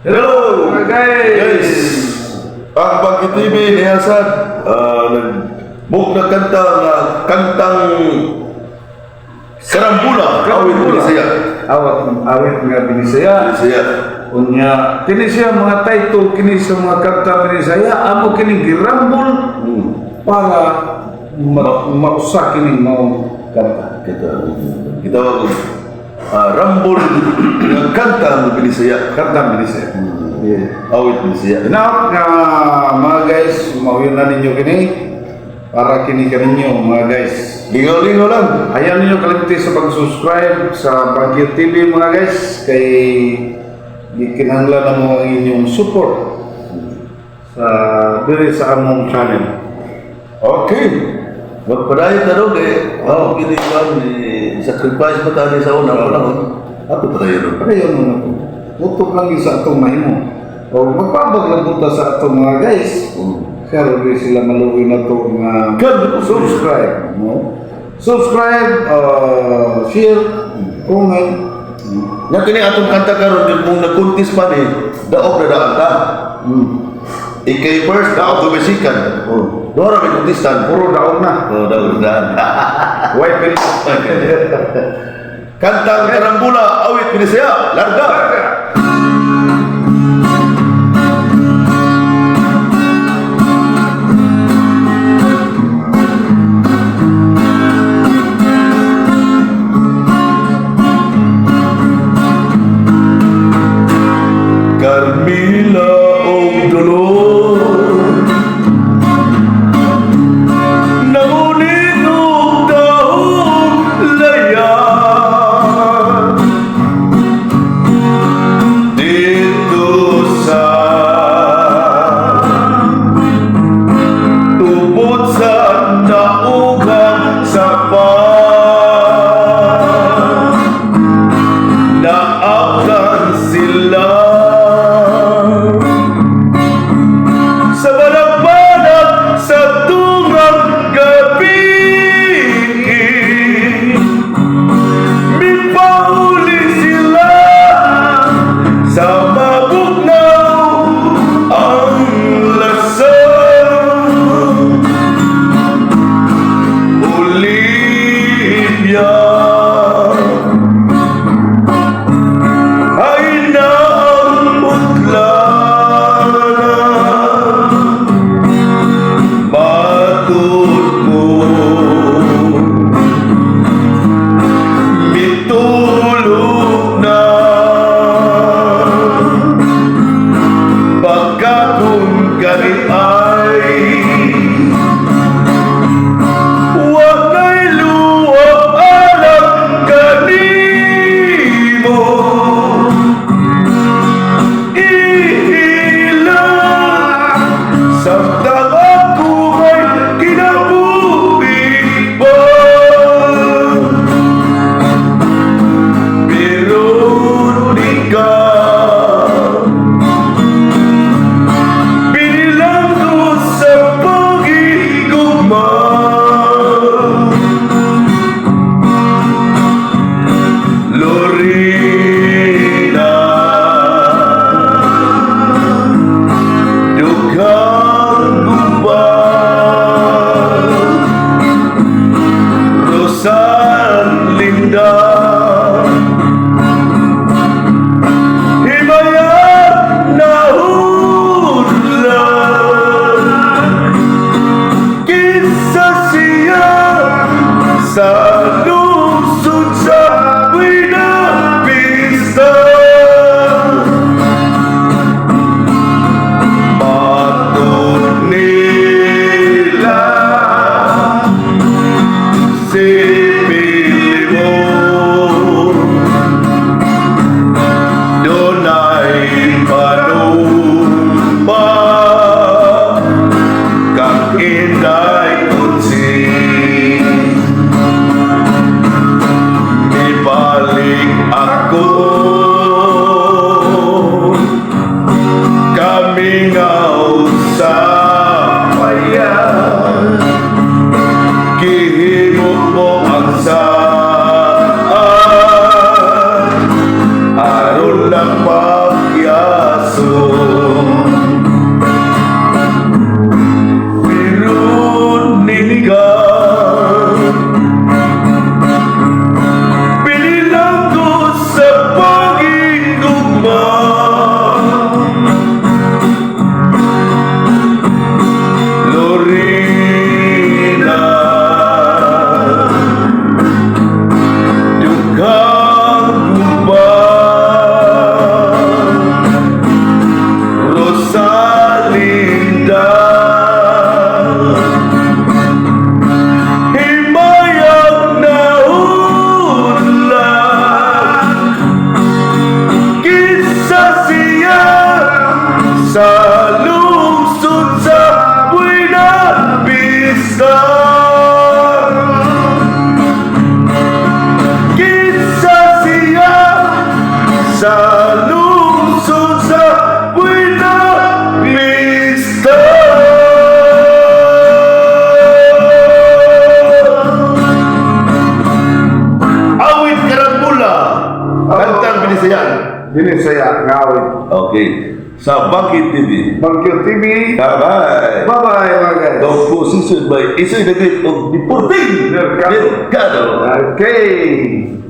Hello mga guys! Guys! Ang Bagyo TV ni Hassan nag na kanta nga kantang Karambula, awit Binisaya. Awat awit nga Binisaya. Binisaya. Unya kini siya mga title kini sa mga kanta Binisaya amo kini girambol para mausa kini mao kanta. Kita kita rambol nga kanta ng Binisaya. Kanta Binisaya. Yeah. Awit Binisaya. Now, nga mga guys, mauyon na ninyo kini para kini kaninyo mga guys. Lingaw-lingaw lang. Ayaw ninyo kalimti sa pag-subscribe sa Bagyo TV, mga guys, kay gikinahanglan na mo ang inyong support sa diri sa among channel. Okay. Magpadayon ta dong eh. Oh, kini kan sacrifice pa tayo sa una panahon. Ato pa tayo ron. Padayon mo na to. Utok lang yun sa atong mahimo. O magpabag lang punta sa atong mga guys. Pero di sila maluoy na to nga Good. Subscribe. No? Subscribe, share, comment. Nya kini atong kanta karon yung mong nagkuntis pa ni daog na daan ta. Ikay first daog ko second. Oh. Duha ra may contestant. Puro daog na. Oh, daog na daan. White pin. Kantang Karambula, awit Binisaya, larga. Carmila og dolor nangunit og dahon layan. Bisaya nga awit. Okay. Sa Bangkit TV. Baguio TV. Bye-bye. Bye-bye, mga guys. Composition by Isoy the Great of Deporting Mercado. Mercado. Okay.